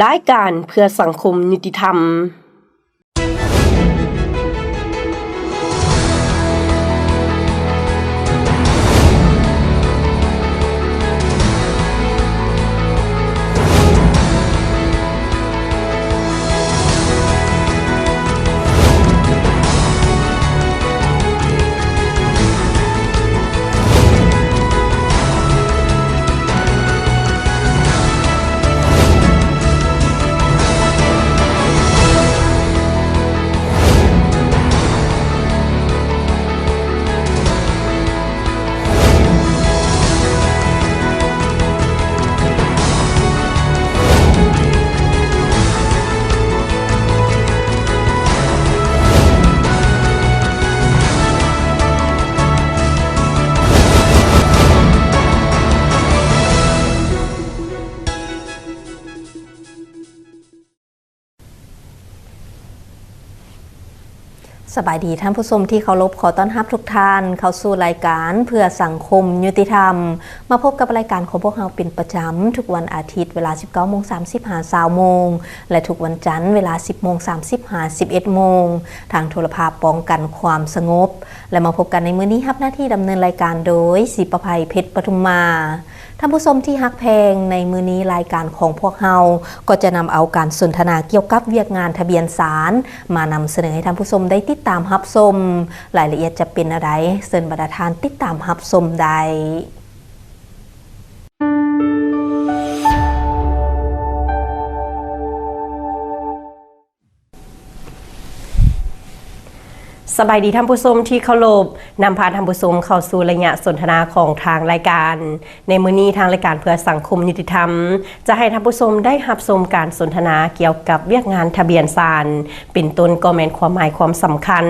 ລາຍການເພື່ອສັງຄົມຍຸຕິທຳ. ສະບາຍດີທ່ານຜູ້ຊົມທີ່ເຄົາລົບ, ຂໍຕ້ອນຮັບທຸກທ່ານເຂົ້າສູ່ລາຍການເພື່ອສັງຄົມຍຸຕິທຳ. ມາພົບກັບລາຍການຂອງພວກເຮົາເປັນປະຈຳທຸກວັນອາທິດເວລາສິບເກົ້າໂມງສາມສິບຫາຊາວໂມງ ແລະ ທຸກວັນຈັນເວລາສິບໂມງສາມສິບຫາສິບເອັດໂມງ ທາງໂທລະພາບປ້ອງກັນຄວາມສະຫງົບ ແລະ ມາພົບກັນໃນມື້ນີ້ ຮັບໜ້າທີ່ດຳເນີນລາຍການໂດຍ ສີປະໄພ ເພັດປະທຸມມາ. ທ່ານຜູ້ຊົມທີ່ຮັກແພງ, ໃນມື້ນີ້ລາຍການຂອງພວກເຮົາກໍຈະນຳເອົາການສົນທະນາກ່ຽວກັບວຽກງານທະບຽນສານ ມານຳສະເໜີໃຫ້ທ່ານຜູ້ຊົມໄດ້ຕິດຕາມຮັບຊົມ. ລາຍລະອຽດຈະເປັນແນວໃດ, ເຊີນບັນດາທ່ານຕິດຕາມຮັບຊົມໄດ້. ສະບາຍດີທ່ານຜູ້ຊົມທີ່ເຄົາລົບ, ນຳພາທ່ານຜູ້ຊົມເຂົ້າສູ່ໄລຍະສົນທະນາຂອງທາງລາຍການ. ໃນມື້ນີ້ທາງລາຍການເພື່ອສັງຄົມຍຸຕິທຳ ຈະໃຫ້ທ່ານຜູ້ຊົມໄດ້ຮັບຊົມການສົນທະນາກ່ຽວກັບວຽກງານທະບຽນສານ, ເປັນຕົ້ນກໍແມ່ນຄວາມໝາຍຄວາມສຳຄັນ,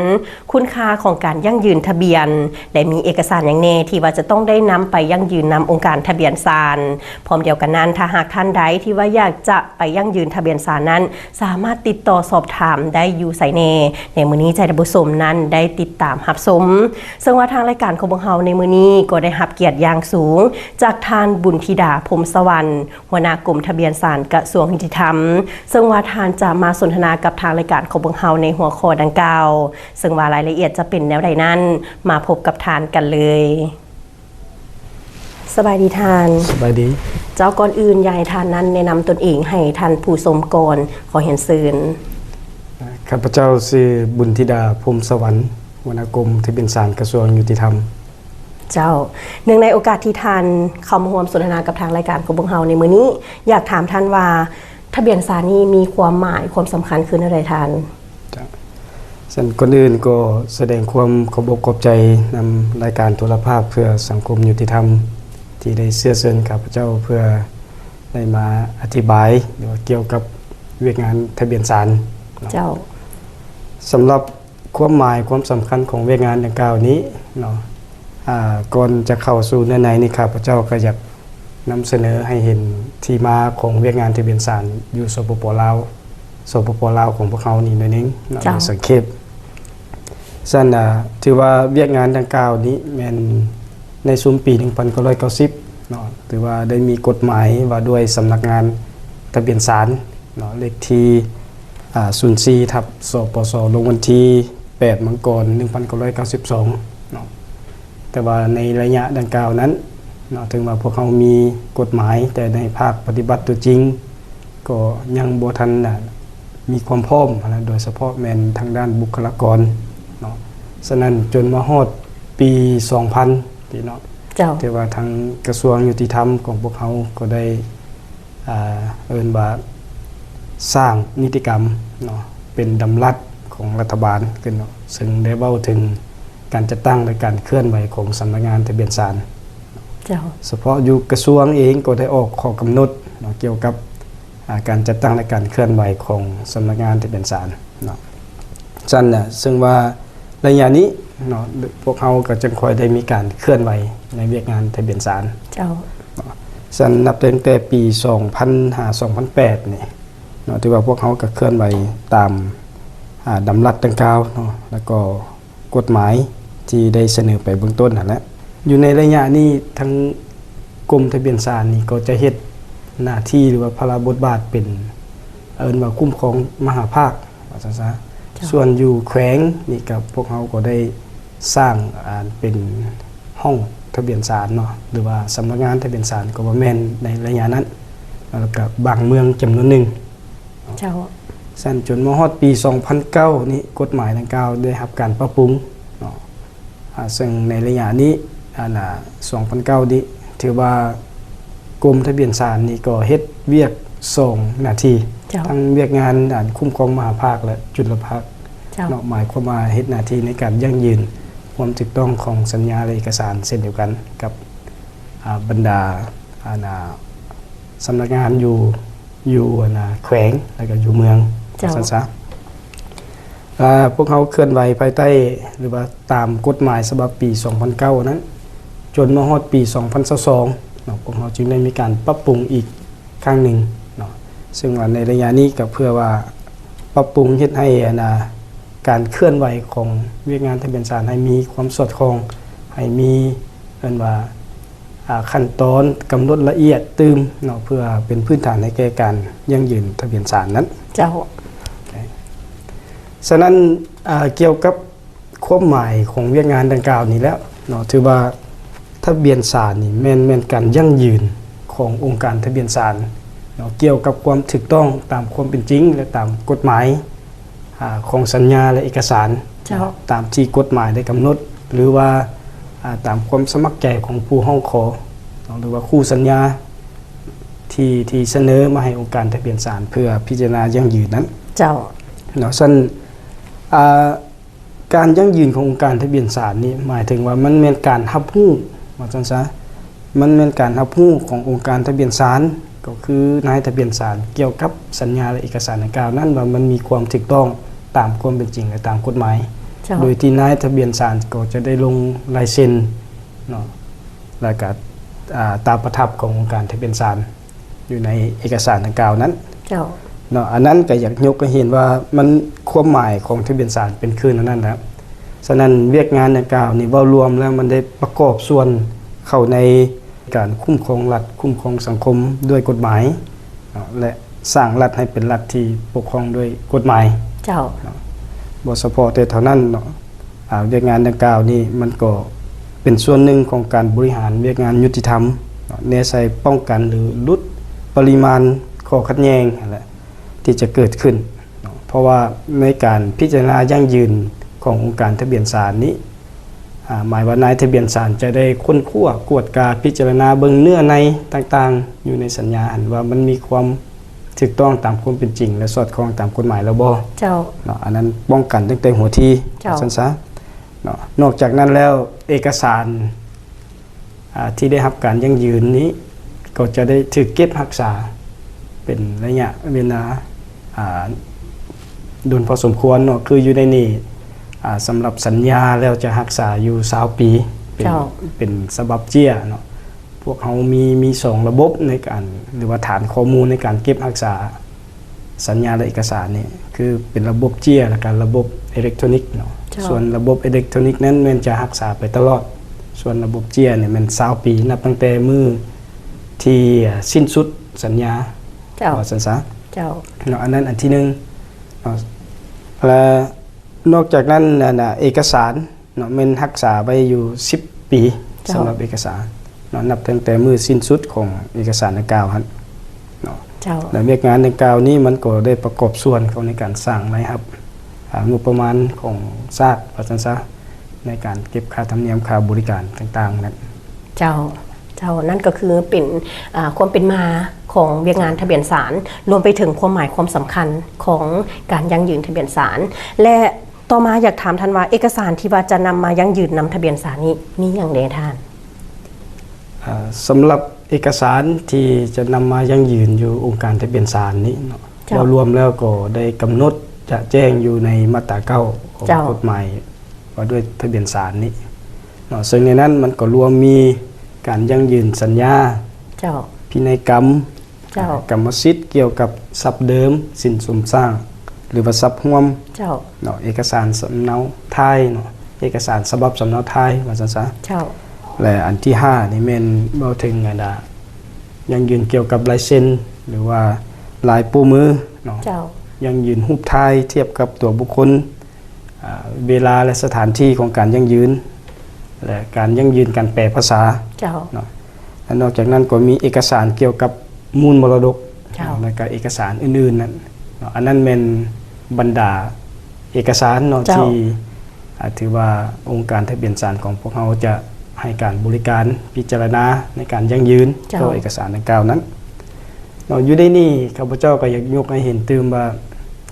ຄຸນຄ່າຂອງການຢັ້ງຢືນທະບຽນ ແລະ ມີເອກະສານຫຍັງແດ່ທີ່ວ່າຈະຕ້ອງໄດ້ນຳໄປຢັ້ງຢືນນຳອົງການທະບຽນສານ. ພ້ອມດຽວກັນນັ້ນ, ຖ້າຫາກທ່ານໃດທີ່ວ່າຢາກຈະໄປຢັ້ງຢືນທະບຽນສານນັ້ນ, ສາມາດຕິດຕໍ່ສອບຖາມໄດ້ຢູ່ໃສແດ່? ໃນມື້ນີ້ໃຫ້ທ່ານຜູ້ຊົມນັ້ນໄດ້ຕິດຕາມຮັບຊົມ. ເຊິ່ງວ່າທາງລາຍການຂອງພວກເຮົາໃນມື້ນີ້ກໍໄດ້ຮັບກຽດຢ່າງສູງຈາກທ່ານ ບຸນທິດາ ພົມສະຫວັນ ຫົວໜ້າກົມທະບຽນສານ ກະຊວງຍຸຕິທຳ, ເຊິ່ງວ່າທ່ານຈະມາສົນທະນາກັບທາງລາຍການຂອງພວກເຮົາໃນຫົວຂໍ້ດັ່ງກ່າວ. ເຊິ່ງວ່າລາຍລະອຽດຈະເປັນແນວໃດນັ້ນ, ມາພົບກັບທ່ານກັນເລີຍ. ສະບາຍດີທ່ານ. ສະບາຍດີ. ເຈົ້າ, ກ່ອນອື່ນຢາກໃຫ້ທ່ານນັ້ນແນະນຳຕົນເອງໃຫ້ທ່ານຜູ້ຊົມກ່ອນ, ຂໍຮຽນເຊີນ. ຂ້າພະເຈົ້າຊື່ ບຸນທິດາ ພົມສະຫວັນ ຫົວໜ້າກົມທະບຽນສານ ກະຊວງຍຸຕິທຳ. ເຈົ້າ, ເນື່ອງໃນໂອກາດທີ່ທ່ານເຂົ້າມາຮ່ວມສົນທະນາກັບທາງລາຍການຂອງພວກເຮົາໃນມື້ນີ້, ຢາກຖາມທ່ານວ່າ ທະບຽນສານນີ້ມີຄວາມໝາຍຄວາມສຳຄັນຄືແນວໃດທ່ານ? ເຈົ້າ, ຊັ້ນກ່ອນອື່ນກໍສະແດງຄວາມຂອບອົກຂອບໃຈນຳລາຍການໂທລະພາບເພື່ອສັງຄົມຍຸຕິທຳ ທີ່ໄດ້ເຊື້ອເຊີນຂ້າພະເຈົ້າເພື່ອໄດ້ມາອະທິບາຍ ຫຼືວ່າກ່ຽວກັບວຽກງານທະບຽນສານເນາະ. ເຈົ້າ, ສຳລັບ ຄວາມໝາຍຄວາມສຳຄັນຂອງວຽກງານດັ່ງກ່າວນີ້ເນາະ, ອາ, ກ່ອນຈະເຂົ້າສູ່ເນື້ອໃນນີ້ ຂ້າພະເຈົ້າກໍຢາກນຳສະເໜີໃຫ້ເຫັນທີ່ມາຂອງວຽກງານທະບຽນສານຢູ່ ສປປ ລາວ, ສປປ ລາວຂອງພວກເຮົານີ້ໜ້ອຍໜຶ່ງເນາະ, ເຈົ້າ. ໂດຍສັງເຂບ. ຊັ້ນ, ອາ, ຖືວ່າວຽກງານດັ່ງກ່າວນີ້ແມ່ນໃນຊຸມປີໜຶ່ງພັນເກົ້າຮ້ອຍເກົ້າສິບເນາະ, ຖືວ່າໄດ້ມີກົດໝາຍວ່າດ້ວຍສຳນັກງານທະບຽນສານ ເນາະ, ເລກທີ ອາ ສູນສີ່ ທັບ ສປສ ລົງວັນທີແປດ ມັງກອນ ໜຶ່ງພັນເກົ້າຮ້ອຍເກົ້າສິບສອງເນາະ. ແຕ່ວ່າໃນໄລຍະດັ່ງກ່າວນັ້ນເນາະ, ເຖິງວ່າພວກເຮົາມີກົດໝາຍ, ແຕ່ໃນພາກປະຕິບັດຕົວຈິງກໍຍັງບໍ່ທັນ ອາ ມີຄວາມພ້ອມຫັ້ນນະ, ໂດຍສະເພາະແມ່ນທາງດ້ານບຸກຄະລາກອນເນາະ. ສະນັ້ນ ຈົນມາຮອດປີສອງພັນນີ້ເນາະ, ເຈົ້າ. ແຕ່ວ່າທາງກະຊວງຍຸຕິທຳຂອງພວກເຮົາກໍໄດ້ ອ່າ ເອີ້ນວ່າສ້າງນິຕິກຳເນາະ, ເປັນດຳລັດຂອງລັດຖະບານຂຶ້ນເນາະ, ເຊິ່ງໄດ້ເວົ້າເຖິງການຈັດຕັ້ງ ແລະ ການເຄື່ອນໄຫວຂອງສຳນັກງານທະບຽນສານ. ເຈົ້າ. ສະເພາະຢູ່ກະຊວງເອງກໍໄດ້ອອກຂໍ້ກຳນົດເນາະ ກ່ຽວກັບ ອ່າ ການຈັດຕັ້ງ ແລະ ການເຄື່ອນໄຫວຂອງສຳນັກງານທະບຽນສານເນາະ. ຊັ້ນນະ ເຊິ່ງວ່າໄລຍະນີ້ເນາະ ພວກເຮົາກໍຈຶ່ງຄ່ອຍໄດ້ມີການເຄື່ອນໄຫວໃນວຽກງານທະບຽນສານ. ເຈົ້າ. ຊັ້ນນັບຕັ້ງແຕ່ປີສອງພັນຫາສອງພັນແປດນີ້ເນາະ, ຖືວ່າພວກເຮົາກໍເຄື່ອນໄຫວຕາມ ອ່າ ດຳລັດດັ່ງກ່າວເນາະ ແລ້ວກໍ ກົດໝາຍທີ່ໄດ້ສະເໜີໄປເບື້ອງຕົ້ນຫັ້ນແຫຼະ. ຢູ່ໃນໄລຍະນີ້ ທາງກົມທະບຽນສານນີ້ກໍຈະເຮັດໜ້າທີ່ ຫຼືວ່າພາລະບົດບາດເປັນ ເອີ້ນວ່າຄຸ້ມຄອງມະຫາພາກ ວ່າຊັ້ນຊະ. ເຈົ້າ. ສ່ວນຢູ່ແຂວງນີ້ກໍ ພວກເຮົາກໍໄດ້ສ້າງ ອ່າ ເປັນຫ້ອງທະບຽນສານເນາະ ຫຼືວ່າສຳນັກງານທະບຽນສານ ກໍວ່າແມ່ນໃນໄລຍະນັ້ນ ແລ້ວກໍບາງເມືອງຈຳນວນໜຶ່ງ. ເຈົ້າ. ຊັ້ນຈົນມາຮອດປີສອງພັນເກົ້ານີ້ ກົດໝາຍດັ່ງກ່າວໄດ້ຮັບການປັບປຸງເນາະ. ອ່າ ເຊິ່ງໃນໄລຍະນີ້ ອັນນ່າ ສອງພັນເກົ້ານີ້ ຖືວ່າກົມທະບຽນສານນີ້ກໍເຮັດວຽກສອງໜ້າທີ່ ເຈົ້າ. ທັງວຽກງານ ອັນ ຄຸ້ມຄອງມະຫາພາກ ແລະ ຈຸລະພາກ ເຈົ້າ. ເນາະ ໝາຍຄວາມວ່າເຮັດໜ້າທີ່ໃນການຢັ້ງຢືນຄວາມຖືກຕ້ອງຂອງສັນຍາ ແລະ ເອກະສານ ເຊັ່ນດຽວກັນກັບ ອ່າ ບັນດາ ອັນນ່າ ສຳນັກງານຢູ່ ຢູ່ ອັນນ່າ ແຂວງ ແລ້ວກໍຢູ່ເມືອງ ເຈົ້າ. ວ່າຊັ້ນຊະ. ອ່າ ພວກເຮົາເຄື່ອນໄຫວພາຍໃຕ້ ຫຼືວ່າຕາມກົດໝາຍສະບັບປີສອງພັນເກົ້ານັ້ນ ຈົນມາຮອດປີສອງພັນຊາວສອງເນາະ ພວກເຮົາຈຶ່ງໄດ້ມີການປັບປຸງອີກຄັ້ງໜຶ່ງເນາະ. ເຊິ່ງວ່າໃນໄລຍະນີ້ກໍເພື່ອວ່າປັບປຸງເຮັດໃຫ້ ອັນນ່າ ການເຄື່ອນໄຫວຂອງວຽກງານທະບຽນສານໃຫ້ມີຄວາມສອດຄ່ອງ ໃຫ້ມີ ເອີ້ນວ່າ ອ່າ ຂັ້ນຕອນກຳນົດລະອຽດຕື່ມເນາະ ເພື່ອເປັນພື້ນຖານໃຫ້ແກ່ການຢັ້ງຢືນທະບຽນສານນັ້ນ. ເຈົ້າ. ສະນັ້ນ ອ່າ ກ່ຽວກັບຄວາມໝາຍຂອງວຽກງານດັ່ງກ່າວນີ້ແລ້ວເນາະ ຖືວ່າທະບຽນສານນີ້ແມ່ນ ແມ່ນການຢັ້ງຢືນຂອງອົງການທະບຽນສານເນາະ ກ່ຽວກັບຄວາມຖືກຕ້ອງຕາມຄວາມເປັນຈິງ ແລະ ຕາມກົດໝາຍ ອາ ຂອງສັນຍາ ແລະ ເອກະສານ ເຈົ້າ. ຕາມທີ່ກົດໝາຍໄດ້ກຳນົດ ຫຼືວ່າ ອາ ຕາມຄວາມສະໝັກໃຈຂອງຜູ້ຮ້ອງຂໍເນາະ ຫຼືວ່າຄູ່ສັນຍາ ທີ່ ທີ່ສະເໜີມາໃຫ້ອົງການທະບຽນສານເພື່ອພິຈາລະນາຢັ້ງຢືນນັ້ນ. ເຈົ້າ. ເນາະ ຊັ້ນ ອາ ການຢັ້ງຢືນຂອງອົງການທະບຽນສານນີ້ ໝາຍເຖິງວ່າມັນແມ່ນການຮັບຮູ້ ວ່າຊັ້ນຊະ ມັນແມ່ນການຮັບຮູ້ຂອງອົງການທະບຽນສານ ກໍຄືນາຍທະບຽນສານ ກ່ຽວກັບສັນຍາ ແລະ ເອກະສານດັ່ງກ່າວນັ້ນ ວ່າມັນມີຄວາມຖືກຕ້ອງຕາມຄວາມເປັນຈິງ ແລະ ຕາມກົດໝາຍ ເຈົ້າ. ໂດຍທີ່ນາຍທະບຽນສານກໍຈະໄດ້ລົງລາຍເຊັນເນາະ ແລ້ວກະ ອາ ຕາປະທັບຂອງອົງການທະບຽນສານ ຢູ່ໃນເອກະສານດັ່ງກ່າວນັ້ນ. ເຈົ້າ. ເນາະ ອັນນັ້ນກໍຢາກຍົກໃຫ້ເຫັນວ່າມັນ ຄວາມໝາຍຂອງທະບຽນສານເປັນຄືແນວນັ້ນແຫຼະ. ສະນັ້ນ ວຽກງານດັ່ງກ່າວນີ້ ເວົ້າລວມແລ້ວມັນໄດ້ປະກອບສ່ວນເຂົ້າໃນການຄຸ້ມຄອງລັດ, ຄຸ້ມຄອງສັງຄົມດ້ວຍກົດໝາຍເນາະ ແລະ ສ້າງລັດໃຫ້ເປັນລັດທີ່ປົກຄອງດ້ວຍກົດໝາຍ. ເຈົ້າ. ເນາະ ບໍ່ສະເພາະແຕ່ເທົ່ານັ້ນເນາະ ອາ ວຽກງານດັ່ງກ່າວນີ້ ມັນກໍເປັນສ່ວນໜຶ່ງຂອງການບໍລິຫານວຽກງານຍຸຕິທຳເນາະ ແນໃສ່ປ້ອງກັນ ຫຼື ຫຼຸດປະລິມານຂໍ້ຂັດແຍ່ງຫັ້ນແຫຼະ ທີ່ຈະເກີດຂຶ້ນເນາະ ເພາະວ່າໃນການພິຈາລະນາຢັ້ງຢືນຂອງອົງການທະບຽນສານນີ້ ອາ ໝາຍວ່ານາຍທະບຽນສານຈະໄດ້ຄົ້ນຄວ້າ, ກວດກາ, ພິຈາລະນາເບິ່ງເນື້ອໃນຕ່າງໆ ຢູ່ໃນສັນຍາຫັ້ນວ່າມັນມີຄວາມຖືກຕ້ອງຕາມຄວາມເປັນຈິງ ແລະ ສອດຄ່ອງຕາມກົດໝາຍແລ້ວບໍ່. ເຈົ້າ. ເນາະ ອັນນັ້ນປ້ອງກັນຕັ້ງແຕ່ຫົວທີ. ເຈົ້າ. ວ່າຊັ້ນຊະ. ເນາະ ນອກຈາກນັ້ນແລ້ວ ເອກະສານ ອາ ທີ່ໄດ້ຮັບການຢັ້ງຢືນນີ້ ກໍຈະໄດ້ຖືກເກັບຮັກສາເປັນໄລຍະເວລາ ອາ ດົນພໍສົມຄວນເນາະ ຄືຢູ່ໃນນີ້ ອາ ສຳລັບສັນຍາແລ້ວຈະຮັກສາຢູ່ຊາວປີ ເປັນ ເຈົ້າ. ເປັນສະບັບເຈ້ຍເນາະ. ພວກເຮົາມີ ມີສອງລະບົບໃນການ ຫຼືວ່າຖານຂໍ້ມູນໃນການເກັບຮັກສາ ສັນຍາ ແລະ ເອກະສານນີ້ ຄືເປັນລະບົບເຈ້ຍ ແລະ ກະລະບົບເອເລັກໂທນິກເນາະ. ເຈົ້າ. ສ່ວນລະບົບເອເລັກໂທນິກນັ້ນແມ່ນຈະຮັກສາໄປຕະຫຼອດ, ສ່ວນລະບົບເຈ້ຍນີ້ແມ່ນຊາວປີ ນັບຕັ້ງແຕ່ມື້ທີ່ສິ້ນສຸດສັນຍາ. ເຈົ້າ. ວ່າຊັ້ນຊະ. ເຈົ້າ. ເນາະ ອັນນັ້ນອັນທີໜຶ່ງເນາະ ແລະ ນອກຈາກນັ້ນ ອັນນ່າ ເອກະສານ ເນາະ ແມ່ນຮັກສາໄວ້ຢູ່ສິບປີ. ເຈົ້າ. ສຳລັບເອກະສານເນາະ ນັບຕັ້ງແຕ່ມື້ສິ້ນສຸດຂອງເອກະສານດັ່ງກ່າວຫັ້ນເນາະ. ເຈົ້າ. ແລະ ວຽກງານດັ່ງກ່າວນີ້ມັນກໍໄດ້ປະກອບສ່ວນເຂົ້າໃນການສ້າງລາຍຮັບ ອາ ງົບປະມານຂອງຊາດ ວ່າຊັ້ນຊະ ໃນການເກັບຄ່າທຳນຽມ ຄ່າບໍລິການຕ່າງໆນັ້ນ. ເຈົ້າ. ເຈົ້າ. ນັ້ນກໍຄືເປັນ ອາ ຄວາມເປັນມາຂອງວຽກງານທະບຽນສານ ລວມໄປເຖິງຄວາມໝາຍຄວາມສຳຄັນຂອງການຢັ້ງຢືນທະບຽນສານ ແລະ ຕໍ່ມາຢາກຖາມທ່ານວ່າ ເອກະສານທີ່ວ່າຈະນຳມາຢັ້ງຢືນນຳທະບຽນສານນີ້ ມີຫຍັງແດ່ທ່ານ? ເອີ ສຳລັບເອກະສານທີ່ຈະນຳມາຢັ້ງຢືນຢູ່ອົງການທະບຽນສານນີ້ເນາະ ເຈົ້າ. ເວົ້າລວມແລ້ວກໍໄດ້ກຳນົດຈະແຈ້ງຢູ່ໃນມາດຕາເກົ້າຂອງ ເຈົ້າ. ກົດໝາຍວ່າດ້ວຍທະບຽນສານນີ້ເນາະ ເຊິ່ງໃນນັ້ນມັນກໍລວມມີການຢັ້ງຢືນສັນຍາ ເຈົ້າ. ພິໄນກຳ ເຈົ້າ. ກຳມະສິດກ່ຽວກັບຊັບເດີມ, ສິນສົມສ້າງ ຫຼືວ່າຊັບຮ່ວມ ເຈົ້າ. ເນາະ ເອກະສານສຳເນົາທ້າຍເນາະ ເອກະສານສະບັບສຳເນົາທ້າຍ ວ່າຊັ້ນຊະ. ເຈົ້າ. ແລະ ອັນທີຫ້ານີ້ແມ່ນເວົ້າເຖິງ ອັນນ່າ ຢັ້ງຢືນກ່ຽວກັບລາຍເຊັນ ຫຼືວ່າ ລາຍໂປ້ມືເນາະ ເຈົ້າ ຢັ້ງຢືນຮູບຖ່າຍທຽບກັບຕົວບຸກຄົນ ອາ ເວລາ ແລະ ສະຖານທີ່ຂອງການຢັ້ງຢືນ ແລະ ການຢັ້ງຢືນການແປພາສາ ເຈົ້າ ເນາະ ແລະ ນອກຈາກນັ້ນກໍມີເອກະສານກ່ຽວກັບມູນມໍລະດົກ ເຈົ້າ ແລະ ກະເອກະສານອື່ນໆນັ້ນເນາະ ອັນນັ້ນແມ່ນບັນດາເອກະສານເນາະ ເຈົ້າ ທີ່ ອາ ຖືວ່າອົງການທະບຽນສານຂອງພວກເຮົາຈະໃຫ້ການບໍລິການພິຈາລະນາໃນການຢັ້ງຢືນ ເຈົ້າ ຕໍ່ເອກະສານດັ່ງກ່າວນັ້ນເນາະ. ຢູ່ໃນນີ້ຂ້າພະເຈົ້າກໍຢາກຍົກໃຫ້ເຫັນຕື່ມວ່າ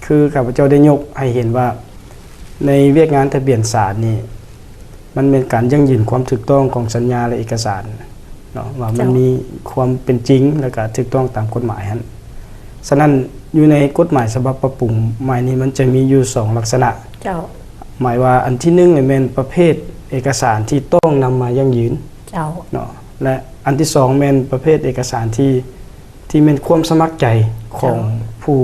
ຄືຂ້າພະເຈົ້າໄດ້ຍົກໃຫ້ເຫັນວ່າ ໃນວຽກງານທະບຽນສານນີ້ ມັນແມ່ນການຢັ້ງຢືນຄວາມຖືກຕ້ອງຂອງສັນຍາ ແລະ ເອກະສານເນາະ ວ່າມັນ ເຈົ້າ ມີຄວາມເປັນຈິງ ແລະ ກະຖືກຕ້ອງຕາມກົດໝາຍຫັ້ນ. ສະນັ້ນ ຢູ່ໃນກົດໝາຍສະບັບປັບປຸງໃໝ່ນີ້ ມັນຈະມີຢູ່ສອງລັກສະນະ ເຈົ້າ ໝາຍວ່າອັນທີໜຶ່ງນີ້ແມ່ນປະເພດເອກະສານທີ່ຕ້ອງນຳມາຢັ້ງຢືນ ເຈົ້າ ເນາະ ແລະ ອັນທີສອງແມ່ນປະເພດເອກະສານທີ່ ທີ່ແມ່ນຄວາມສະໝັກໃຈຂອງ ເຈົ້າ ຜູ້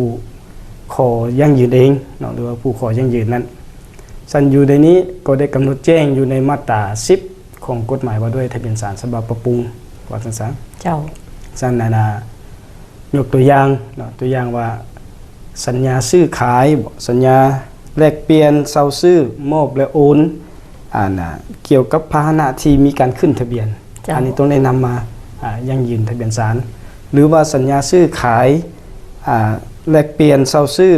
ຂໍຢັ້ງຢືນເອງເນາະ ຫຼືວ່າຜູ້ຂໍຢັ້ງຢືນນັ້ນ. ຊັ້ນຢູ່ໃນນີ້ກໍໄດ້ກຳນົດແຈ້ງຢູ່ໃນມາດຕາສິບຂອງກົດໝາຍວ່າດ້ວຍທະບຽນສານສະບັບປັບປຸງ ວ່າຊັ້ນຊະ ເຈົ້າ ຊັ້ນ ອັນນ່າ ຍົກຕົວຢ່າງເນາະ ຕົວຢ່າງວ່າ ສັນຍາຊື້ຂາຍ ສັນຍາແລກປ່ຽນເຊົ່າຊື້ ມອບ ແລະ ໂອນ ອັນນ່າ ກ່ຽວກັບພາຫະນະທີ່ມີການຂຶ້ນທະບຽນ ເຈົ້າ ອັນນີ້ຕ້ອງໄດ້ນຳມາ ອາ ຢັ້ງຢືນທະບຽນສານ ຫຼືວ່າສັນຍາຊື້ຂາຍ ອາ ແລກປ່ຽນເຊົ່າຊື້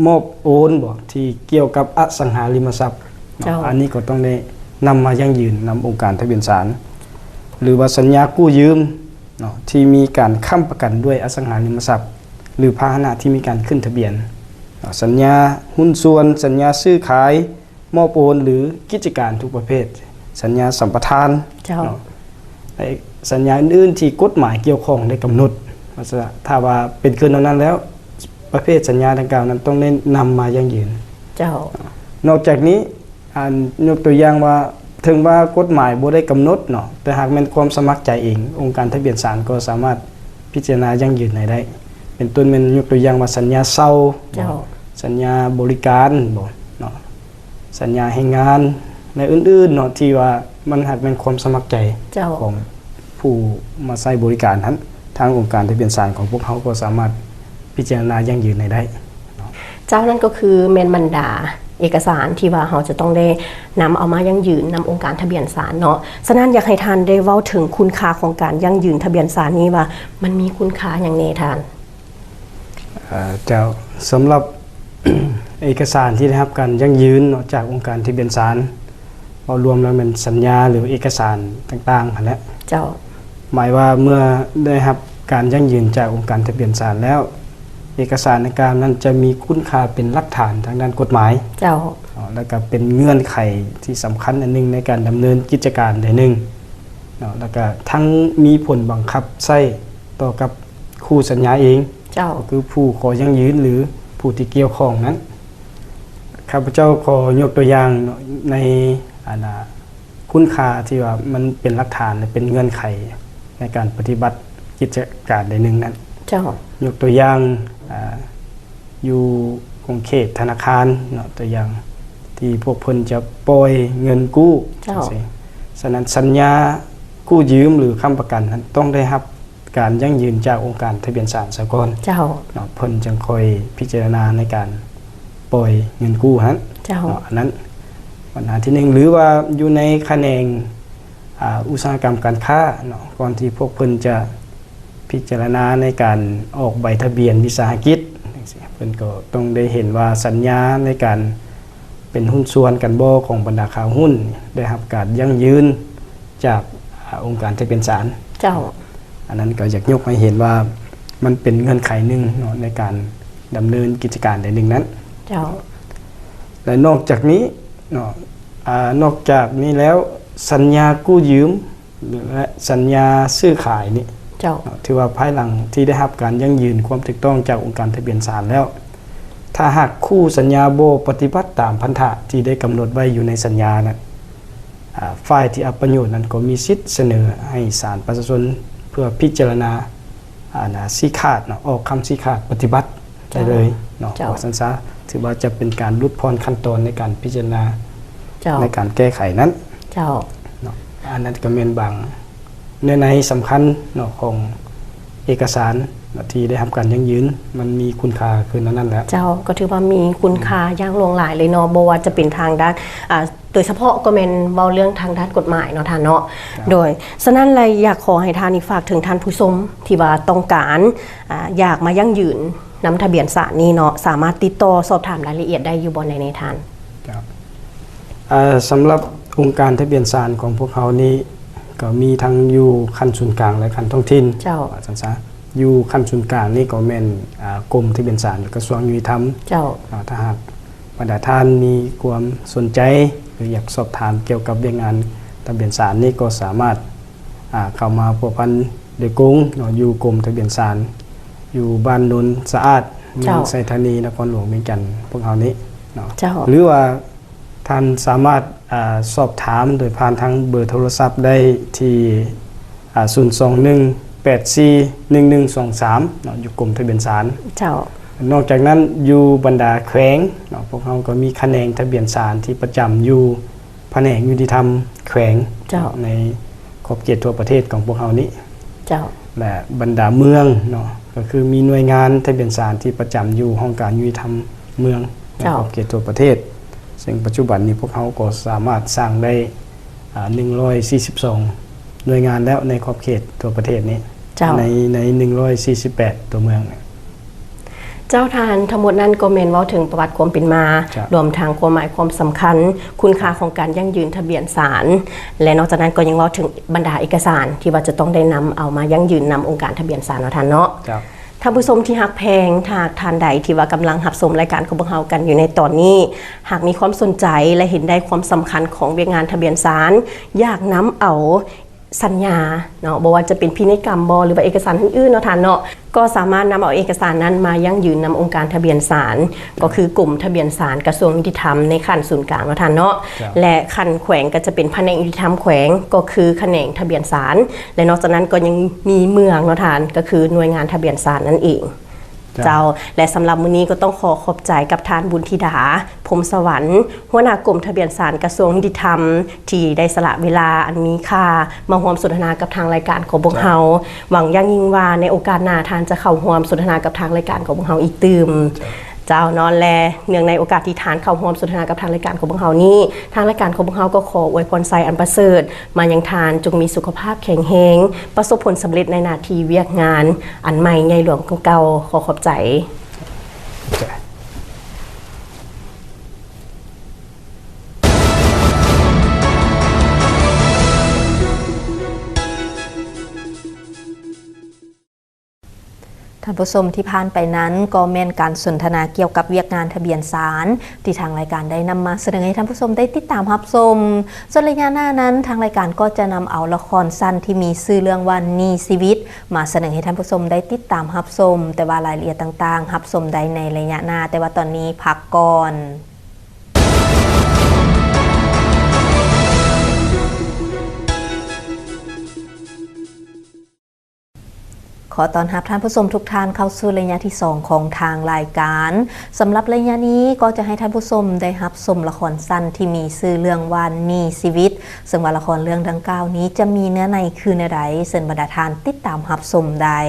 ມອບໂອນບໍ ທີ່ກ່ຽວກັບອະສັງຫາລິມະຊັບເນາະ ເຈົ້າ ອັນນີ້ກໍຕ້ອງໄດ້ນຳມາຢັ້ງຢືນນຳອົງການທະບຽນສານ ຫຼືວ່າສັນຍາກູ້ຢືມເນາະ ທີ່ມີການຄ້ຳປະກັນດ້ວຍອະສັງຫາລິມະຊັບ ຫຼືພາຫະນະທີ່ມີການຂຶ້ນທະບຽນເນາະ ສັນຍາຫຸ້ນສ່ວນ ສັນຍາຊື້ຂາຍ ມອບໂອນ ຫຼື ກິດຈະການທຸກປະເພດ, ສັນຍາສຳປະທານ ເຈົ້າ ເນາະ ແລະ ສັນຍາອື່ນໆທີ່ກົດໝາຍກ່ຽວຂ້ອງໄດ້ກຳນົດ. ວ່າຊະ ຖ້າວ່າເປັນຄືແນວນັ້ນແລ້ວ, ປະເພດສັນຍາດັ່ງກ່າວນັ້ນຕ້ອງໄດ້ນຳມາຢັ້ງຢືນ. ເຈົ້າ. ນອກຈາກນີ້, ອັນ ຍົກຕົວຢ່າງວ່າ, ເຖິງວ່າກົດໝາຍບໍ່ໄດ້ກຳນົດເນາະ, ແຕ່ຫາກແມ່ນຄວາມສະໝັກໃຈເອງ, ອົງການທະບຽນສານກໍສາມາດພິຈາລະນາຢັ້ງຢືນໃຫ້ໄດ້. ເປັນຕົ້ນແມ່ນຍົກຕົວຢ່າງວ່າສັນຍາເຊົ່າ, ເຈົ້າ ສັນຍາບໍລິການບໍເນາະ. ສັນຍາແຮງງານ ແລະ ອື່ນໆເນາະ ທີ່ວ່າມັນຫາກແມ່ນຄວາມສະໝັກໃຈ ເຈົ້າ ຂອງຜູ້ມາໃຊ້ບໍລິການຫັ້ນ, ທາງອົງການທະບຽນສານຂອງພວກເຮົາກໍສາມາດພິຈາລະນາຢັ້ງຢືນໃຫ້ໄດ້ເນາະ. ເຈົ້າ, ນັ້ນກໍຄືແມ່ນບັນດາເອກະສານທີ່ວ່າເຮົາຈະຕ້ອງໄດ້ນຳເອົາມາຢັ້ງຢືນນຳອົງການທະບຽນສານເນາະ. ສະນັ້ນ ຢາກໃຫ້ທ່ານໄດ້ເວົ້າເຖິງຄຸນຄ່າຂອງການຢັ້ງຢືນທະບຽນສານນີ້ວ່າ ມັນມີຄຸນຄ່າຫຍັງແດ່ທ່ານ? ເຈົ້າ, ສຳລັບເອກະສານທີ່ໄດ້ຮັບການຢັ້ງຢືນເນາະ ຈາກອົງການທະບຽນສານ, ເວົ້າລວມແລ້ວແມ່ນສັນຍາ ຫຼື ເອກະສານຕ່າງໆຫັ້ນແຫຼະ. ເຈົ້າ. ໝາຍວ່າເມື່ອໄດ້ຮັບການຢັ້ງຢືນຈາກອົງການທະບຽນສານແລ້ວ, ເອກະສານດັ່ງກ່າວນັ້ນຈະມີຄຸນຄ່າເປັນຫຼັກຖານທາງດ້ານກົດໝາຍ. ເຈົ້າ. ເນາະ, ແລ້ວກໍເປັນເງື່ອນໄຂທີ່ສຳຄັນອັນໜຶ່ງໃນການດຳເນີນກິດຈະການໃດໜຶ່ງເນາະ, ແລ້ວກໍທັງມີຜົນບັງຄັບໃຊ້ຕໍ່ກັບ ຄູ່ສັນຍາເອງ, ເຈົ້າ ກໍຄືຜູ້ຂໍຢັ້ງຢືນ ຫຼື ຜູ້ທີ່ກ່ຽວຂ້ອງນັ້ນ. ຂ້າພະເຈົ້າຂໍຍົກຕົວຢ່າງເນາະ ໃນ ອັນນ່າ ຄຸນຄ່າທີ່ວ່າມັນເປັນຫຼັກຖານ ແລະ ເປັນເງື່ອນໄຂໃນການປະຕິບັດກິດຈະການໃດໜຶ່ງນັ້ນ. ເຈົ້າ. ຍົກຕົວຢ່າງ, ອາ, ຢູ່ຂົງເຂດທະນາຄານເນາະ, ຕົວຢ່າງທີ່ພວກເພິ່ນຈະປ່ອຍເງິນກູ້ ເຈົ້າ ຈັ່ງຊີ້. ສະນັ້ນ ສັນຍາກູ້ຢືມ ຫຼື ຄ້ຳປະກັນນັ້ນ ຕ້ອງໄດ້ຮັບ ການຢັ້ງຢືນຈາກອົງການທະບຽນສານສາກົນ ເຈົ້າ ເນາະ, ເພິ່ນຈຶ່ງຄ່ອຍພິຈາລະນາໃນການປ່ອຍເງິນກູ້ຫັ້ນ ເຈົ້າ ເນາະ. ອັນນັ້ນບັນຫາທີໜຶ່ງ ຫຼືວ່າຢູ່ໃນຂະແໜງ ອາ ອຸດສາຫະກຳການຄ້າເນາະ, ກ່ອນທີ່ພວກເພິ່ນຈະພິຈາລະນາໃນການອອກໃບທະບຽນວິສາຫະກິດຈັ່ງຊີ້, ເພິ່ນກໍຕ້ອງໄດ້ເຫັນວ່າສັນຍາໃນການເປັນຫຸ້ນສ່ວນກັນບໍ່ຂອງບັນດາຄ້າຫຸ້ນ ໄດ້ຮັບການຢັ້ງຢືນ ຈາກ ອາ ອົງການທະບຽນສານ ເຈົ້າ. ອັນນັ້ນກໍຢາກຍົກໃຫ້ເຫັນວ່າມັນເປັນເງື່ອນໄຂໜຶ່ງເນາະ ໃນການດຳເນີນກິດຈະການໃດໜຶ່ງນັ້ນ ເຈົ້າ. ແລະ ນອກຈາກນີ້ເນາະ ອາ ນອກຈາກນີ້ແລ້ວ ສັນຍາກູ້ຢືມ ແລະ ສັນຍາຊື້ຂາຍນີ້ ເຈົ້າ ເນາະ ຖືວ່າພາຍຫຼັງທີ່ໄດ້ຮັບການຢັ້ງຢືນຄວາມຖືກຕ້ອງຈາກອົງການທະບຽນສານແລ້ວ, ຖ້າຫາກຄູ່ສັນຍາບໍ່ປະຕິບັດຕາມພັນທະທີ່ໄດ້ກຳນົດໄວ້ຢູ່ໃນສັນຍານັ້ນ, ອາ ຝ່າຍທີ່ອັບປະໂຫຍດນັ້ນກໍມີສິດສະເໜີໃຫ້ສານປະຊາຊົນເພື່ອພິຈາລະນາ ອັນນ່າ ຊີ້ຂາດເນາະ, ອອກຄຳຊີ້ຂາດປະຕິບັດໄດ້ເລີຍເນາະ ເຈົ້າ ວ່າຊັ້ນຊະ. ຖືວ່າຈະເປັນການຫຼຸດຜ່ອນຂັ້ນຕອນໃນການພິຈາລະນາ ເຈົ້າ ໃນການແກ້ໄຂນັ້ນ ເຈົ້າ ເນາະ. ອັນນັ້ນກໍແມ່ນບາງເນື້ອໃນສຳຄັນເນາະ ຂອງ ເອກະສານທີ່ໄດ້ຮັບການຢັ້ງຢືນ ມັນມີຄຸນຄ່າຄືແນວນັ້ນແຫຼະ. ເຈົ້າ ກໍຖືວ່າມີຄຸນຄ່າຢ່າງຫຼວງຫຼາຍເລີຍເນາະ ບໍ່ວ່າຈະເປັນທາງດ້ານ ອ່າ ໂດຍສະເພາະກໍແມ່ນເວົ້າເລື່ອງທາງດ້ານກົດໝາຍເນາະທ່ານເນາະ. ເຈົ້າ. ໂດຍ ສະນັ້ນລະ ຢາກຂໍໃຫ້ທ່ານນີ້ຝາກເຖິງທ່ານຜູ້ຊົມທີ່ວ່າຕ້ອງການ ອ່າ ຢາກມາຢັ້ງຢືນນຳທະບຽນສານນີ້ເນາະ ສາມາດຕິດຕໍ່ສອບຖາມລາຍລະອຽດໄດ້ຢູ່ບ່ອນໃດແດ່ທ່ານ? ເຈົ້າ. ເອີ ສຳລັບອົງການທະບຽນສານຂອງພວກເຮົານີ້ ກໍມີທັງຢູ່ຂັ້ນສູນກາງ ແລະ ຂັ້ນທ້ອງຖິ່ນ. ເຈົ້າ. ວ່າຊັ້ນຊະ ຢູ່ຂັ້ນສູນກາງນີ້ກໍແມ່ນ ອ່າ ກົມທະບຽນສານ ແລະ ກະຊວງຍຸຕິທຳ. ເຈົ້າ. ອ່າ ຖ້າຫາກບັນດາທ່ານມີຄວາມສົນໃຈ ຫຼື ຢາກສອບຖາມກ່ຽວກັບວຽກງານທະບຽນສານນີ້ ກໍສາມາດ ອ່າ ເຂົ້າມາພົວພັນໂດຍກົງເນາະ ຢູ່ກົມທະບຽນສານ ຢູ່ບ້ານໂນນສະອາດ ເມືອງ ເຈົ້າ ໄຊທານີ ນະຄອນຫຼວງວຽງຈັນ ພວກເຮົານີ້ເນາະ. ເຈົ້າ. ຫຼືວ່າທ່ານສາມາດ ອ່າ ສອບຖາມໂດຍຜ່ານທາງເບີໂທລະສັບໄດ້ທີ່ ອ່າ ສູນສອງໜຶ່ງ ແປດສີ່ໜຶ່ງໜຶ່ງສອງສາມເນາະ ຢູ່ກົມທະບຽນສານ. ເຈົ້າ. ນອກຈາກນັ້ນ ຢູ່ບັນດາແຂວງເນາະ ພວກເຮົາກໍມີຂະແໜງທະບຽນສານທີ່ປະຈຳຢູ່ ພະແນກຍຸຕິທຳແຂວງ ເຈົ້າ ໃນຂອບເຂດທົ່ວປະເທດຂອງພວກເຮົານີ້. ເຈົ້າ. ແລະ ບັນດາເມືອງເນາະ ກໍຄືມີໜ່ວຍງານທະບຽນສານທີ່ປະຈຳຢູ່ຫ້ອງການຍຸຕິທຳເມືອງ ໃນ ເຈົ້າ ຂອບເຂດທົ່ວປະເທດ ເຊິ່ງປັດຈຸບັນນີ້ພວກເຮົາກໍສາມາດສ້າງໄດ້ ອ່າ ໜຶ່ງຮ້ອຍສີ່ສິບສອງໜ່ວຍງານແລ້ວ ໃນຂອບເຂດທົ່ວປະເທດນີ້. ເຈົ້າ. ໃນ ໃນໜຶ່ງຮ້ອຍສີ່ສິບແປດຕົວເມືອງ. ເຈົ້າທ່ານ, ທັງໝົດນັ້ນກໍແມ່ນເວົ້າເຖິງປະຫວັດຄວາມເປັນມາ, ເຈົ້າ ລວມທັງຄວາມໝາຍຄວາມສຳຄັນ, ຄຸນຄ່າຂອງການຢັ້ງຢືນທະບຽນສານ ແລະ ນອກຈາກນັ້ນກໍຍັງເວົ້າເຖິງບັນດາເອກະສານທີ່ວ່າຈະຕ້ອງໄດ້ນຳເອົາມາຢັ້ງຢືນນຳອົງການທະບຽນສານເນາະທ່ານເນາະ. ເຈົ້າ. ທ່ານຜູ້ຊົມທີ່ຮັກແພງ, ຖ້າຫາກທ່ານໃດທີ່ວ່າກຳລັງຮັບຊົມລາຍການຂອງພວກເຮົາກັນຢູ່ໃນຕອນນີ້, ຫາກມີຄວາມສົນໃຈ ແລະ ເຫັນໄດ້ຄວາມສຳຄັນຂອງວຽກງານທະບຽນສານ, ຢາກນຳເອົາ ສັນຍາເນາະ ບໍ່ວ່າຈະເປັນພິໄນກຳບໍ ຫຼືວ່າເອກະສານອື່ນໆເນາະທ່ານເນາະ ກໍສາມາດນຳເອົາເອກະສານນັ້ນມາຢັ້ງຢືນນຳອົງການທະບຽນສານ ກໍຄືກົມທະບຽນສານກະຊວງຍຸຕິທຳໃນຂັ້ນສູນກາງເນາະທ່ານເນາະ ເຈົ້າ ແລະ ຂັ້ນແຂວງກໍຈະເປັນພະແນກຍຸຕິທຳແຂວງ ກໍຄືຂະແໜງທະບຽນສານ ແລະ ນອກຈາກນັ້ນກໍຍັງມີເມືອງເນາະທ່ານ ກໍຄືໜ່ວຍງານທະບຽນສານນັ້ນເອງ. ເຈົ້າ ເຈົ້າ ແລະ ສຳລັບມື້ນີ້ກໍຕ້ອງຂໍຂອບໃຈກັບທ່ານ ບຸນທິດາ ພົມສະຫວັນ ຫົວໜ້າກົມທະບຽນສານກະຊວງຍຸຕິທຳ ທີ່ໄດ້ສະຫຼະເວລາອັນມີຄ່າມາຮ່ວມສົນທະນາກັບທາງລາຍການຂອງພວກເຮົາ. ເຈົ້າ ຫວັງຢ່າງຍິ່ງວ່າໃນໂອກາດໜ້າທ່ານຈະເຂົ້າຮ່ວມສົນທະນາກັບທາງລາຍການຂອງພວກເຮົາອີກຕື່ມ. ເຈົ້າ ເຈົ້າເນາະ ແລະ ເນື່ອງໃນໂອກາດທີ່ທ່ານເຂົ້າຮ່ວມສົນທະນາກັບທາງລາຍການຂອງພວກເຮົານີ້ ທາງລາຍການຂອງພວກເຮົາກໍຂໍອວຍພອນໄຊອັນປະເສີດມາຍັງທ່ານ, ຈົ່ງມີສຸຂະພາບແຂງແຮງ, ປະສົບຜົນສຳເລັດໃນໜ້າທີ່ວຽກງານອັນໃໝ່ໃຫຍ່ຫຼວງກວ່າເກົ່າ. ຂໍຂອບໃຈ. ທ່ານຜູ້ຊົມທີ່ຜ່ານໄປນັ້ນ ກໍແມ່ນການສົນທະນາກ່ຽວກັບວຽກງານທະບຽນສານ ທີ່ທາງລາຍການໄດ້ນຳມາສະເໜີໃຫ້ທ່ານຜູ້ຊົມໄດ້ຕິດຕາມຮັບຊົມ. ສ່ວນໄລຍະໜ້ານັ້ນ ທາງລາຍການກໍຈະນຳເອົາລະຄອນສັ້ນທີ່ມີຊື່ເລື່ອງວ່າ ໜີ້ຊີວິດ ມາສະເໜີໃຫ້ທ່ານຜູ້ຊົມໄດ້ຕິດຕາມຮັບຊົມ, ແຕ່ວ່າລາຍລະອຽດຕ່າງໆ ຮັບຊົມໄດ້ໃນໄລຍະໜ້າ, ແຕ່ວ່າຕອນນີ້ພັກກ່ອນ. ຂໍຕ້ອນຮັບທ່ານຜູ້ຊົມທຸກທ່ານເຂົ້າສູ່ໄລຍະທີສອງຂອງທາງລາຍການ. ສຳລັບໄລຍະນີ້ກໍຈະໃຫ້ທ່ານຜູ້ຊົມໄດ້ຮັບຊົມລະຄອນສັ້ນທີ່ມີຊື່ເລື່ອງວ່າ ໜີ້ຊີວິດ, ເຊິ່ງວ່າລະຄອນເລື່ອງດັ່ງກ່າວນີ້ຈະມີເນື້ອໃນຄືແນວໃດ, ເຊີນບັນດາທ່ານຕິດຕາມຮັບຊົມໄດ້.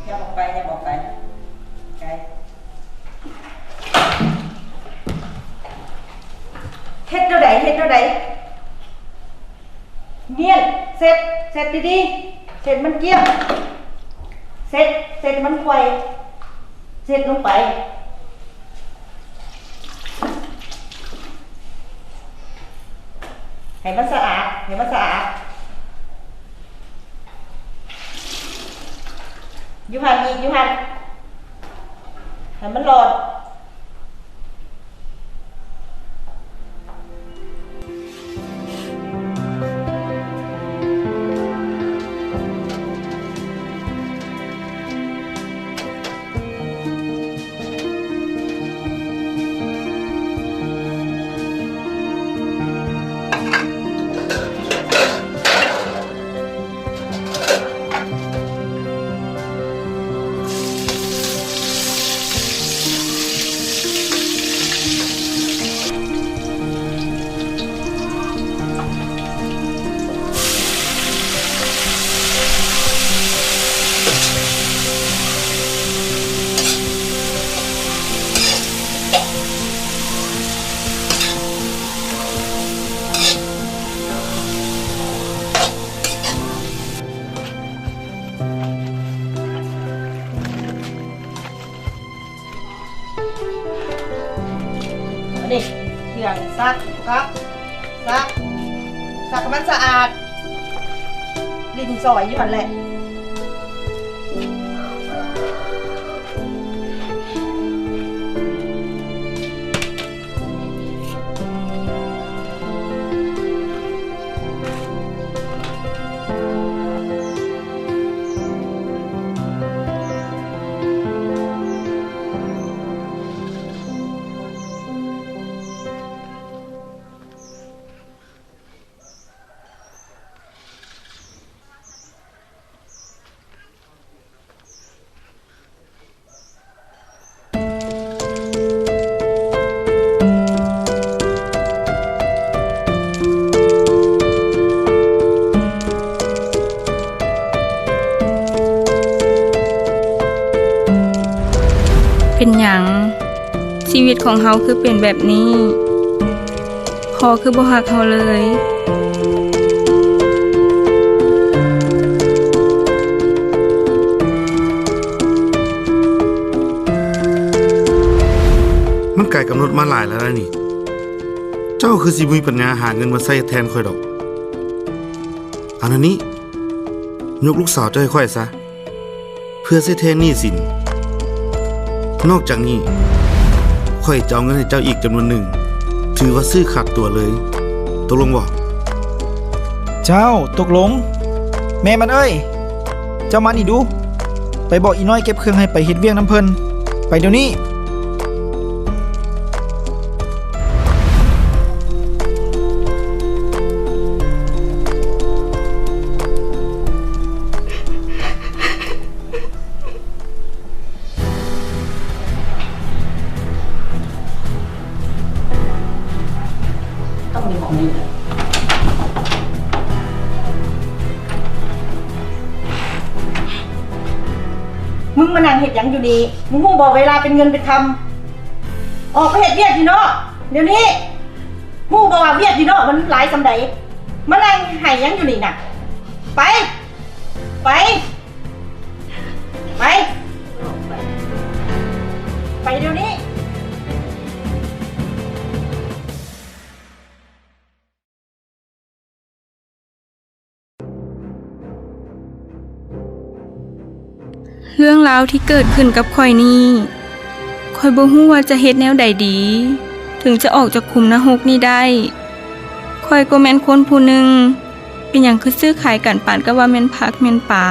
ຢ່າອອກໄປ ຢ່າອອກໄປ ໄກ ເຮັດແນວໃດ ເຮັດແນວໃດ ນຽນ ເຊັດ ເຊັດດີໆ ເຊັດມັນກ້ຽງ ເຊັດ ເຊັດມັນໄຂວ່ ເຊັດລົງໄປ. ໃຫ້ມັນສະອາດ ໃຫ້ມັນສະອາດ ຢູ່ຫັ້ນອີກ ຢູ່ຫັ້ນ ໃຫ້ມັນຫຼອດ. ນີ້ ເຄື່ອງຊັກ ຊັກ ຊັກໃຫ້ມັນສະອາດ ຫຼິ້ນສອຍຢູ່ຫັ້ນແຫຼະ. ເປັນຫຍັງ ຊີວິດຂອງເຮົາຄືເປັນແບບນີ້? ພໍ່ຄືບໍ່ຮັກເຮົາເລີຍ? ມັນກາຍກຳນົດມາຫຼາຍແລ້ວນະນີ້ ເຈົ້າຄືຊິບໍ່ມີປັນຍາຫາເງິນມາໃຊ້ແທນຂ້ອຍດອກ. ເອົາແນວນີ້ ຍົກລູກສາວເຈົ້າໃຫ້ຂ້ອຍຊະ ເພື່ອໃຊ້ແທນໜີ້ສິນ. ນອກຈາກນີ້ ຂ້ອຍຈະເອົາເງິນໃຫ້ເຈົ້າອີກຈຳນວນໜຶ່ງ ຖືວ່າຊື້ຂາດຕົວເລີຍ. ຕົກລົງບໍ່? ເຈົ້າ, ຕົກລົງ. ແມ່ມັນເອີຍ, ເຈົ້າມານີ້ດູ. ໄປບອກອີນ້ອຍເກັບເຄື່ອງໃຫ້ໄປເຮັດວຽກນຳເພິ່ນ. ໄປດຽວນີ້. ຕ້ອງມີຂອງນີ້ແຫຼະ. ມຶງມານັ່ງເຮັດຫຍັງຢູ່ນີ້? ມຶງຮູ້ບໍ່ເວລາເປັນເງິນເປັນຄຳ? ອອກໄປເຮັດວຽກຢູ່ນອກດຽວນີ້. ຮູ້ບໍ່ວ່າວຽກຢູ່ນອກມັນຫຼາຍສ່ຳໃດ? ມານັ່ງໄຫ້ຫຍັງຢູ່ນີ້ນະ? ໄປ ໄປ ໄປ ໄປດຽວນີ້. ເລື່ອງລາວທີ່ເກີດຂຶ້ນກັບຂ້ອຍນີ້ ຂ້ອຍບໍ່ຮູ້ວ່າຈະເຮັດແນວໃດດີ ເຖິງຈະອອກຈາກຂຸມນະຮົກນີ້ໄດ້. ຂ້ອຍກໍແມ່ນຄົນຜູ້ໜຶ່ງ ເປັນຫຍັງຄືຊື້ຂາຍກັນປານກັບວ່າແມ່ນຜັກແມ່ນປາ?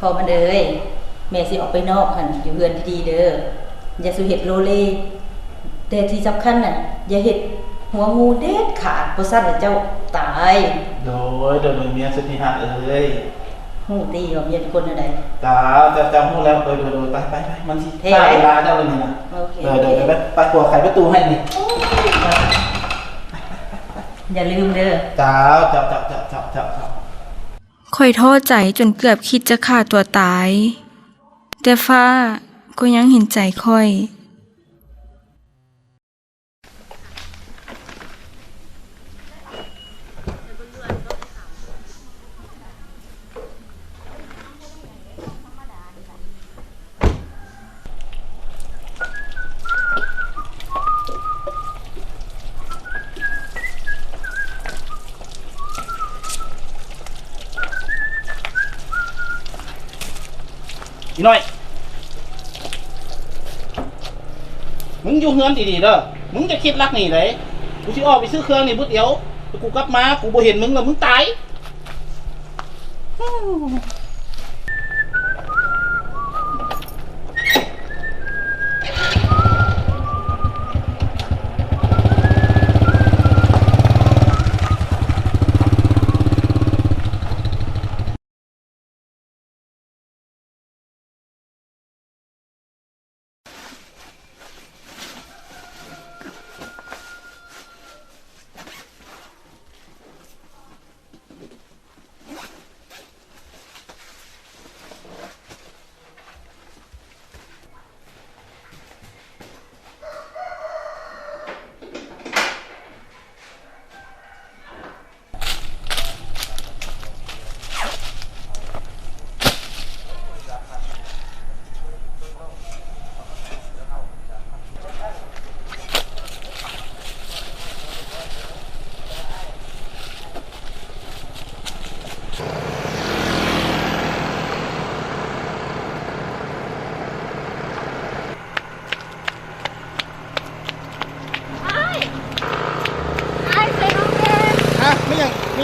ພໍ່ມັນເອີຍ, ແມ່ຊິອອກໄປນອກຫັ້ນ ຢູ່ເຮືອນດີໆເດີ, ຢ່າສູ່ເຮັດໂລເລ. ແຕ່ທີ່ສຳຄັນນະ ຢ່າເຮັດຫົວງູເດັດຂາດ, ບໍ່ຊັ້ນລະເຈົ້າຕາຍ. ໂດຍ ໂດຍ ໂດຍ ເມຍສຸດທີ່ຮັກເອີຍ. ຮູ້ຕິວ່າເມຍເປັນຄົນແນວໃດ? ເຈົ້າ ເຈົ້າ ເຈົ້າຮູ້ແລ້ວ. ໂດຍ ໂດຍ ໂດຍ ໄປ ໄປ ໄປ ມັນຊິເສຍເວລາເຈົ້າເລີຍນີ້ນະ. ໂອເຄ ໂດຍ ໂດຍ ໂອເຄ ໄປ ໄປ ໄປ ປວກໄຂປະຕູໃຫ້ນີ້. ໂອ້ຍ ຢ່າລືມເດີ. ເຈົ້າ ເຈົ້າ ເຈົ້າ. ຂ້ອຍທໍ້ໃຈຈົນເກືອບຄິດຈະຂ້າຕົວຕາຍ, ແຕ່ຟ້າກໍຍັງເຫັນໃຈຂ້ອຍ. ອີນ້ອຍ, ມຶງຢູ່ເຮືອນດີໆເດີ, ມຶງຢ່າຄິດລັກໜີເດ້. ກູຊິອອກໄປຊື້ເຄື່ອງນີ້ບຶດດຽວ, ແຕ່ກູກັບມາ ກູບໍ່ເຫັນມຶງແລ້ວ ມຶງຕາຍ.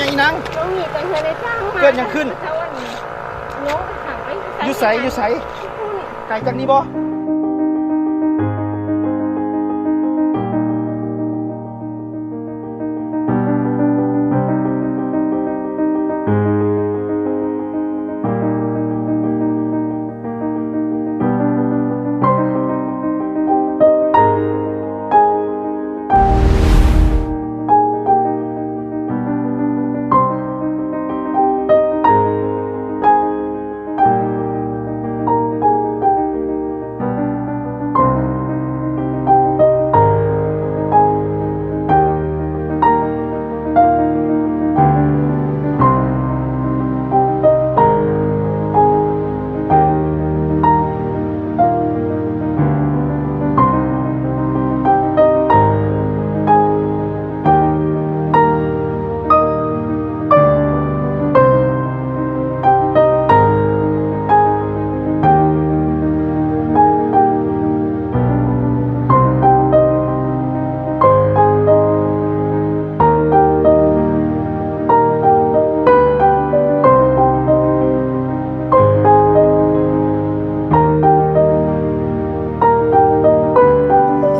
ອີນາງ ຕ້ອງມີແຕ່ເຮືອນໄດ້ສ້າງມາ ເກີດຫຍັງຂຶ້ນ? ເຂົາອັນນີ້ ໂຍມໄປຂັງໄວ້ຢູ່ໃສ? ຢູ່ໃສ? ຢູ່ໃສ? ຢູ່ພຸ້ນ ໄກຈາກນີ້ບໍ່?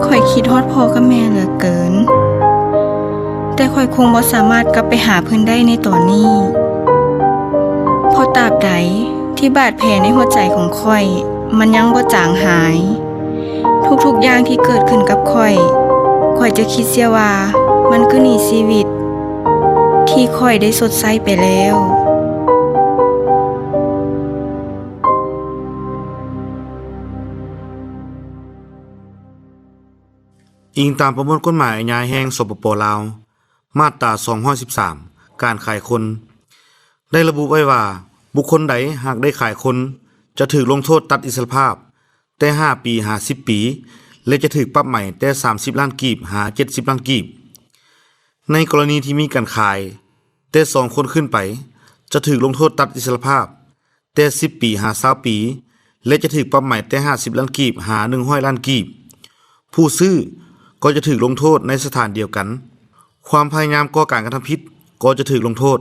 ຂ້ອຍຄິດຮອດພໍ່ກັບແມ່ເຫຼືອເກີນ, ແຕ່ຂ້ອຍຄົງບໍ່ສາມາດກັບໄປຫາເພິ່ນໄດ້ໃນຕອນນີ້, ເພາະຕາບໃດທີ່ບາດແຜໃນຫົວໃຈຂອງຂ້ອຍມັນຍັງບໍ່ຈາງຫາຍ, ທຸກໆຢ່າງທີ່ເກີດຂຶ້ນກັບຂ້ອຍ, ຂ້ອຍຈະຄິດເສຍວ່າມັນຄືໜີ້ຊີວິດທີ່ຂ້ອຍໄດ້ຊົດໃຊ້ໄປແລ້ວ. ອີງຕາມປະມວນກົດໝາຍອາຍາແຫ່ງ ສປປ ລາວ ມາດຕາ ສອງຮ້ອຍສິບສາມ ການຂາຍຄົນ ໄດ້ລະບຸໄວ້ວ່າ ບຸກຄົນໃດຫາກໄດ້ຂາຍຄົນ ຈະຖືກລົງໂທດຕັດອິດສະລະພາບແຕ່ຫ້າປີຫາສິບປີ ແລະ ຈະຖືກປັບໃໝແຕ່ສາມສິບລ້ານກີບຫາເຈັດສິບລ້ານກີບ. ໃນກໍລະນີທີ່ມີການຂາຍແຕ່ສອງຄົນຂຶ້ນໄປ ຈະຖືກລົງໂທດຕັດອິດສະລະພາບ ແຕ່ສິບປີຫາຊາວປີ ແລະ ຈະຖືກປັບໃໝແຕ່ຫ້າສິບລ້ານກີບຫາໜຶ່ງຮ້ອຍລ້ານກີບ. ຜູ້ຊື້ກໍຈະຖືກລົງໂທດໃນສະຖານດຽວກັນ. ຄວາມພະຍາຍາມກໍ່ການກະທຳຜິດກໍຈະຖືກລົງໂທດ.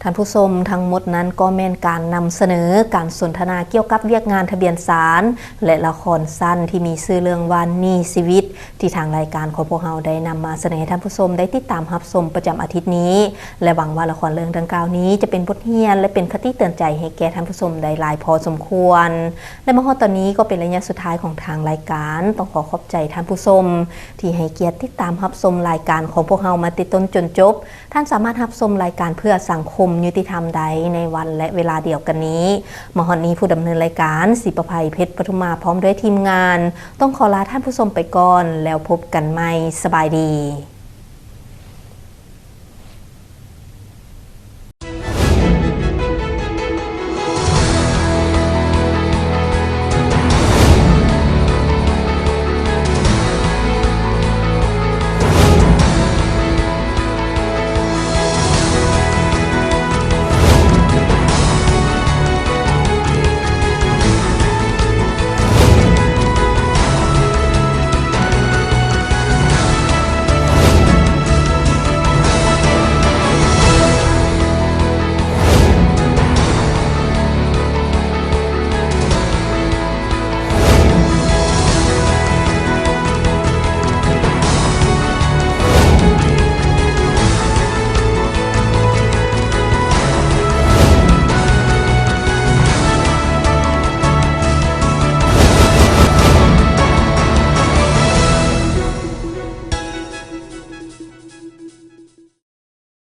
ທ່ານຜູ້ຊົມ, ທັງໝົດນັ້ນກໍແມ່ນການນຳສະເໜີການສົນທະນາກ່ຽວກັບວຽກງານທະບຽນສານ ແລະ ລະຄອນສັ້ນທີ່ມີຊື່ເລື່ອງວ່າ ໜີ້ຊີວິດ ທີ່ທາງລາຍການຂອງພວກເຮົາໄດ້ນຳມາສະເໜີໃຫ້ທ່ານຜູ້ຊົມໄດ້ຕິດຕາມຮັບຊົມປະຈຳອາທິດນີ້ ແລະ ຫວັງວ່າລະຄອນເລື່ອງດັ່ງກ່າວນີ້ຈະເປັນບົດຮຽນ ແລະ ເປັນຄະຕິເຕືອນໃຈໃຫ້ແກ່ທ່ານຜູ້ຊົມໄດ້ຫຼາຍພໍສົມຄວນ. ແລະ ມາຮອດຕອນນີ້ກໍເປັນໄລຍະສຸດທ້າຍຂອງທາງລາຍການ. ຕ້ອງຂໍຂອບໃຈທ່ານຜູ້ຊົມທີ່ໃຫ້ກຽດຕິດຕາມຮັບຊົມລາຍການຂອງພວກເຮົາມາແຕ່ຕົ້ນຈົນຈົບ. ທ່ານສາມາດຮັບຊົມລາຍການເພື່ອສັງຄົມຍຸຕິທຳໄດ້ໃນວັນ ແລະ ເວລາດຽວກັນນີ້. ມາຮອດນີ້ ຜູ້ດຳເນີນລາຍການ ສີປະໄພ ເພັດປະທຸມມາ ພ້ອມດ້ວຍທີມງານ ຕ້ອງຂໍລາທ່ານຜູ້ຊົມໄປກ່ອນ, ແລ້ວພົບກັນໃໝ່. ສະບາຍດີ.